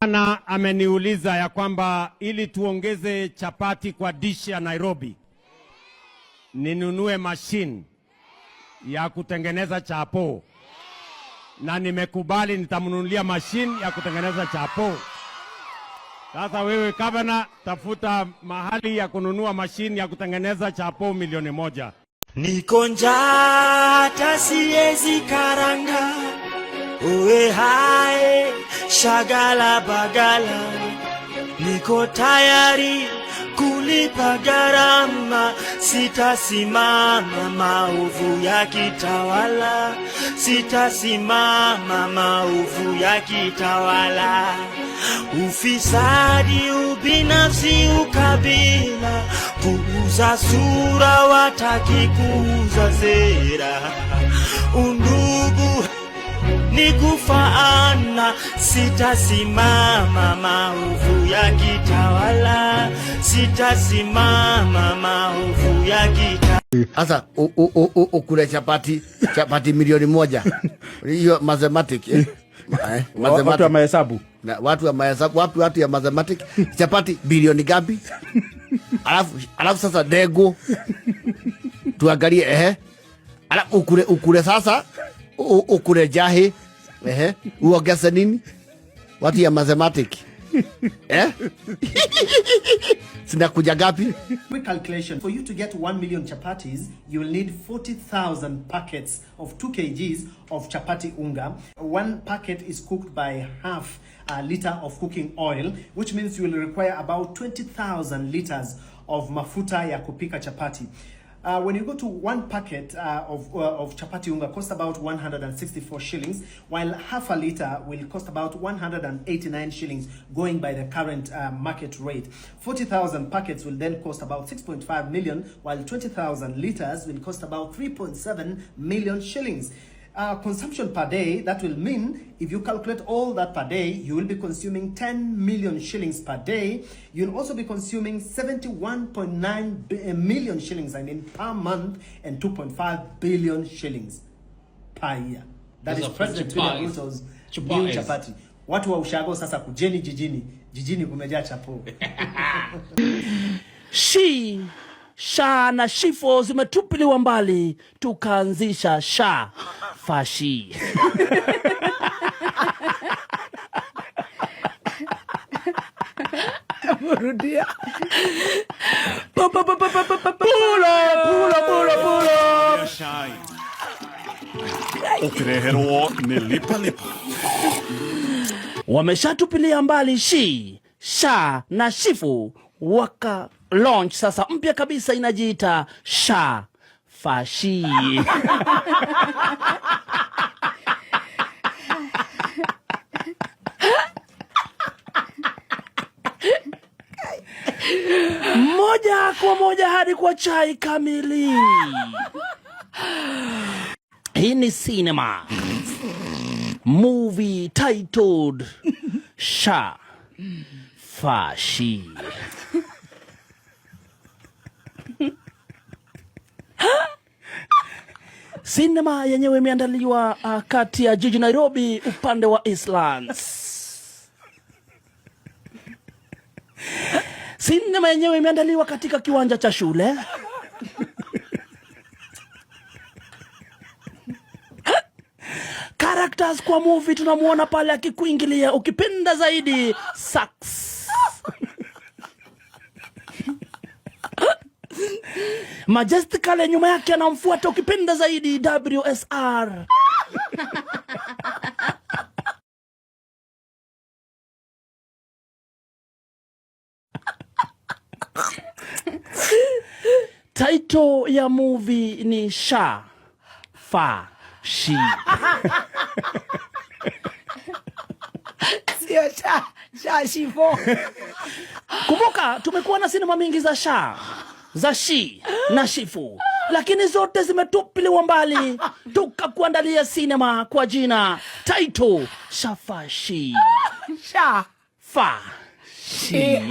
Na ameniuliza ya kwamba ili tuongeze chapati kwa dish ya Nairobi, ninunue machine ya kutengeneza chapo, na nimekubali nitamnunulia machine ya kutengeneza chapo. Sasa wewe gavana, tafuta mahali ya kununua machine ya kutengeneza chapo 1 milioni. Niko njaa hata siezi karanga, uwe hae shagala bagala, niko tayari kulipa gharama, sitasimama maovu ya kitawala, sitasimama maovu ya kitawala, ufisadi, ubinafsi, ukabila, kuuza sura, wataki kuuza sera, undugu ni kufaana, sitasimama maovu ya kitawala, sitasimama maovu ya kitawala. Sasa ukule chapati 1 milioni hiyo mathematic, eh? Eh, Watu wa mathematic. Mahesabu. Na watu wa mahesabu, watu ya mathematic, chapati bilioni ngapi? Alafu sasa ndegu tuangalie, ehe, alafu ukule sasa ukule jahi, ehe, uongeze nini? Watu ya mathematic, eh, zinakuja ngapi? Quick calculation. For you to get 1 million chapatis, you will need 40,000 packets of 2 kgs of chapati unga. One packet is cooked by half a liter of cooking oil, which means you will require about 20,000 liters of mafuta ya kupika chapati. When you go to one packet of chapati unga costs about 164 shillings, while half a liter will cost about 189 shillings, going by the current market rate. 40,000 packets will then cost about 6.5 million, while 20,000 liters will cost about 3.7 million shillings. Consumption per day, that will mean if you calculate all that per day, you will be consuming 10 million shillings per day. You'll also be consuming 71.9 million shillings, I mean, per month, and 2.5 billion shillings per year. That Those is are President William chapatis. Ruto's new Chapatis. Chapati. Watu wa ushago sasa kujeni jijini. Jijini kumejaa chapo. Shi, sha na shifo zimetupiliwa mbali, tukaanzisha sha fashi. Rudia. Pulo, pulo, pulo, pulo. Ũkĩreherwo nĩ Lipa Lipa. Wameshatupilia mbali shi, sha na shifu, waka launch sasa mpya kabisa inajiita sha fashi. Moja kwa moja hadi kwa chai kamili. Hii ni cinema movie titled Sha Fashi. Sinema yenyewe imeandaliwa kati ya jiji Nairobi upande wa Eastlands. Sinema yenyewe imeandaliwa katika kiwanja cha shule. Characters kwa movie tunamuona pale akikuingilia, ukipenda zaidi sax. Majestically nyuma yake anamfuata, ukipenda zaidi WSR. Title ya movie ni Sha Fa Shi. Sio sha sha shifo. Kumbuka tumekuwa na sinema mingi za sha, za shi na shifu, lakini zote zimetupiliwa mbali, tukakuandalia sinema kwa jina title Shafashi Sha Fa Shi.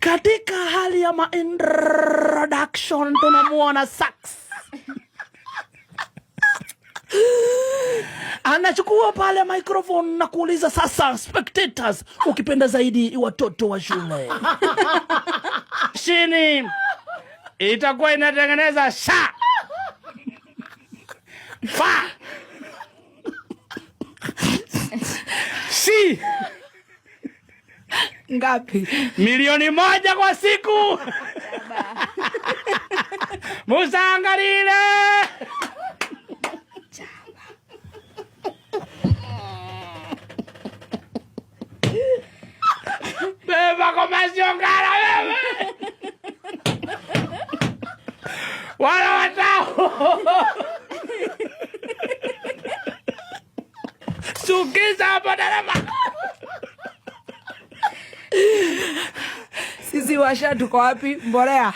Katika hali ya ma-introduction tunamuona Sax anachukua pale microphone na kuuliza sasa, spectators, ukipenda zaidi watoto wa shule, shini itakuwa inatengeneza sha fa si ngapi? 1,000,000 kwa siku. Musangarire. Beba komasiongara bebe. Wala watao. Sukiza hapo dereva. Sisi washa tuko wapi? Mbolea.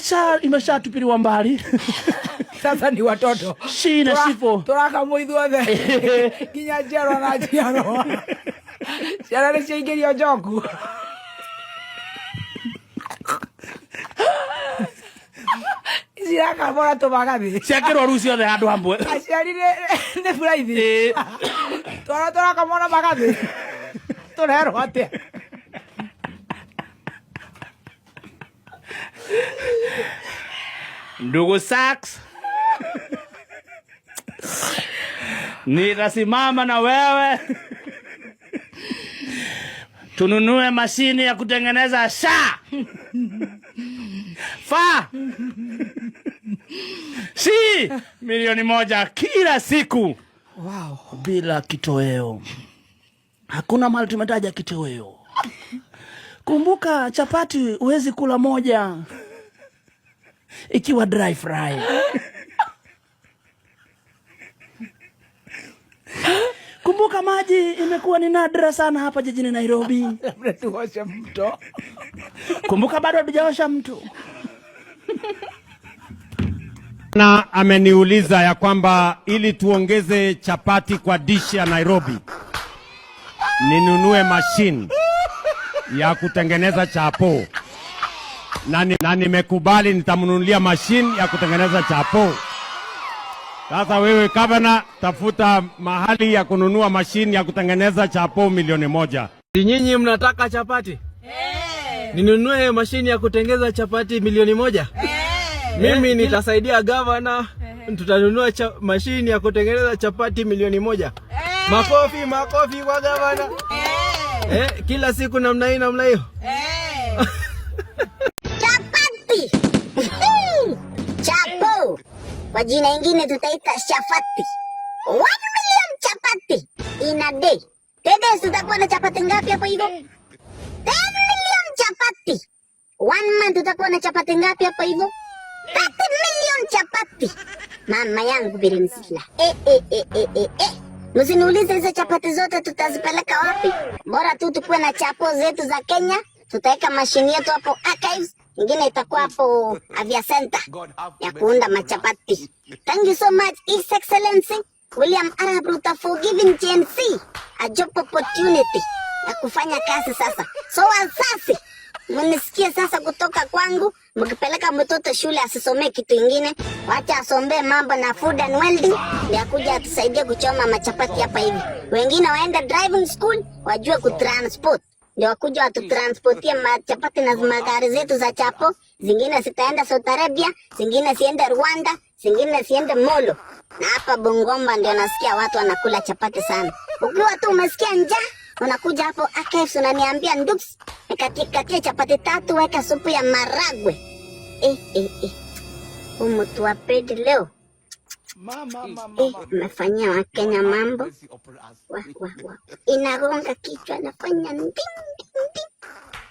Sha imeshatupiliwa mbali. Sasa ni watoto. Shi na shifo. Turaka ithuothe. Nginya njiarwa na njiarwa. Ciana nĩ ciaingĩrio njoku. Ici irakamora tũmagathĩ. Ciakĩrwo rĩu ciothe handũ hamwe. Aciari nĩ buraithi. Twana tũrakamora magathĩ. Tũrerwo atĩa? Ndugu Sax, nitasimama na wewe tununue mashini ya kutengeneza sha fa si 1,000,000 kila siku. Wow. Bila kitoweo. Hakuna mahali tumetaja kitoweo. Kumbuka chapati huwezi kula moja ikiwa dry fry. Kumbuka maji imekuwa ni nadra sana hapa jijini Nairobi. Labda tuoshe mto. Kumbuka bado hatujaosha mto. Na ameniuliza ya kwamba ili tuongeze chapati kwa dish ya Nairobi, ninunue machine ya kutengeneza chapo. Na nimekubali nitamnunulia machine ya kutengeneza chapo. Sasa wewe gavana, tafuta mahali ya kununua machine ya kutengeneza chapo 1,000,000. Nyinyi mnataka chapati? Ninunue mashini ya kutengeza chapati 1,000,000? Mimi nitasaidia gavana, tutanunua mashini ya kutengeneza chapati 1,000,000. Makofi, makofi kwa gavana. Kila siku namna hii, namna hiyo. Chapati. Chapo. Kwa jina ingine tutaita shafati. 1 million chapati in a day. Tede, tutakuwa na chapati ngapi hapo hivyo? 10 million chapati. 1 month tutakuwa na chapati ngapi hapo hivyo? 30 million chapati. Mama yangu birimsila. Msiniulize hizo chapati zote tutazipeleka wapi? Bora tu tukuwe na chapo zetu za Kenya. Tutaweka mashini yetu hapo archives, nyingine itakuwa hapo Avia Center ya kuunda machapati. Thank you so much His Excellency William Arap Ruto for giving Gen Z a job opportunity ya kufanya kazi sasa. So wazazi, mnisikie sasa kutoka kwangu, mkipeleka mtoto shule asisomee kitu ingine, wacha asomee mambo na food and welding, ndio akuja atusaidie kuchoma machapati hapa hivi. Wengine waende driving school wajue kutransport, ndio wakuja watutransportie machapati na magari zetu za chapo. Zingine zitaenda Saudi Arabia, zingine ziende Rwanda, zingine ziende Molo. Na hapa Bungoma ndio nasikia watu wanakula chapati sana. Ukiwa tu umesikia njaa, unakuja hapo AKFC unaniambia nduks, nikatie chapati 3, weka supu ya maragwe. Huyu mtu wa pedi leo. Eh, mmefanyia Wakenya mambo wa, wa, wa. Inagonga kichwa, nafanya nding, ding, ding.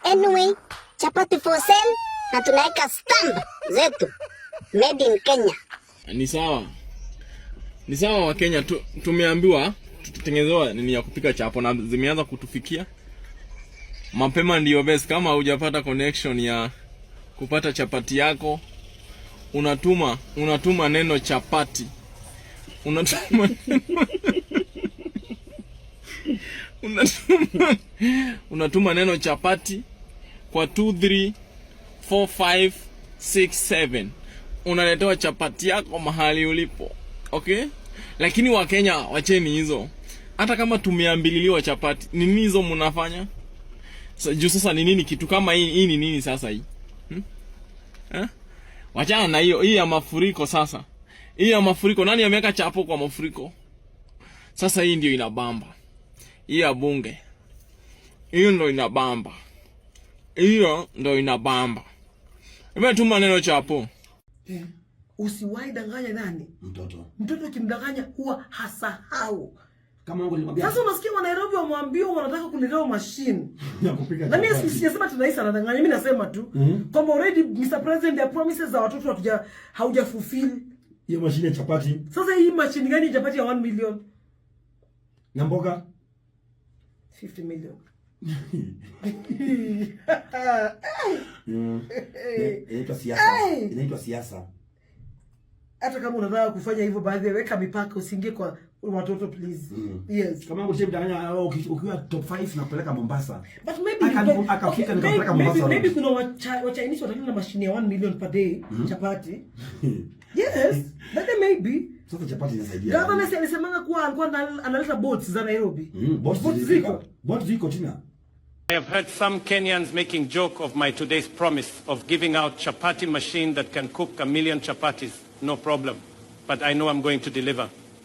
Anyway, chapati for sale na tunaweka stamp zetu made in Kenya. Ni sawa, ni sawa. Wakenya tumeambiwa tutengenezewa nini ya kupika chapo na zimeanza kutufikia mapema, ndio best. Kama hujapata connection ya kupata chapati yako, unatuma neno chapati, unatuma neno chapati kwa 234567, unaletewa chapati yako mahali ulipo, okay? Lakini Wakenya, wacheni hizo. Hata kama tumeambililiwa chapati, ni nini hizo mnafanya? Juu sasa ni nini kitu kama hii? Hii ni nini sasa hii? Hmm? Eh? Wachana na hiyo, hii ya mafuriko sasa. Hii ya mafuriko, nani ameweka chapo kwa mafuriko? Sasa hii ndio inabamba. Hii ya bunge. Hiyo ndio inabamba. Hiyo ndio inabamba. Imetuma neno chapo. Eh, usiwahi danganya nani? Mtoto. Mtoto ukimdanganya huwa hasahau. Kama wangu nilimwambia. Sasa unasikia wa Nairobi wamwambia wanataka kuletewa machine ya kupika na mimi chapati. sijasema ati rais anadanganya, mimi nasema tu kwamba already, Mr President, their promises za watoto hauja fulfill. Hiyo mashine ya chapati. Sasa hii machine gani ya chapati ya 1 million? Na mboga. 50 million. Inaitwa siasa. Hey! Inaitwa siasa. Hata kama unataka kufanya hivyo, baadhi weka mipaka, usiingie kwa watoto, please. Yes. Kama wangu mdanganya, oh, ukiwa top 5 na kupeleka Mombasa. But maybe Akafika nikampeleka Mombasa. Maybe kuna wa Chinese wataleta na mashine ya 1 million per day chapati. Yes, but then maybe Sasa chapati inasaidia. Governor si alisemanga kuwa alikuwa analeta boats za Nairobi. Boats Boats zilifika. ziko. Boats ziko China. I have heard some Kenyans making joke of my today's promise of giving out chapati machine that can cook 1 million chapatis. No problem. But I know I'm going to deliver.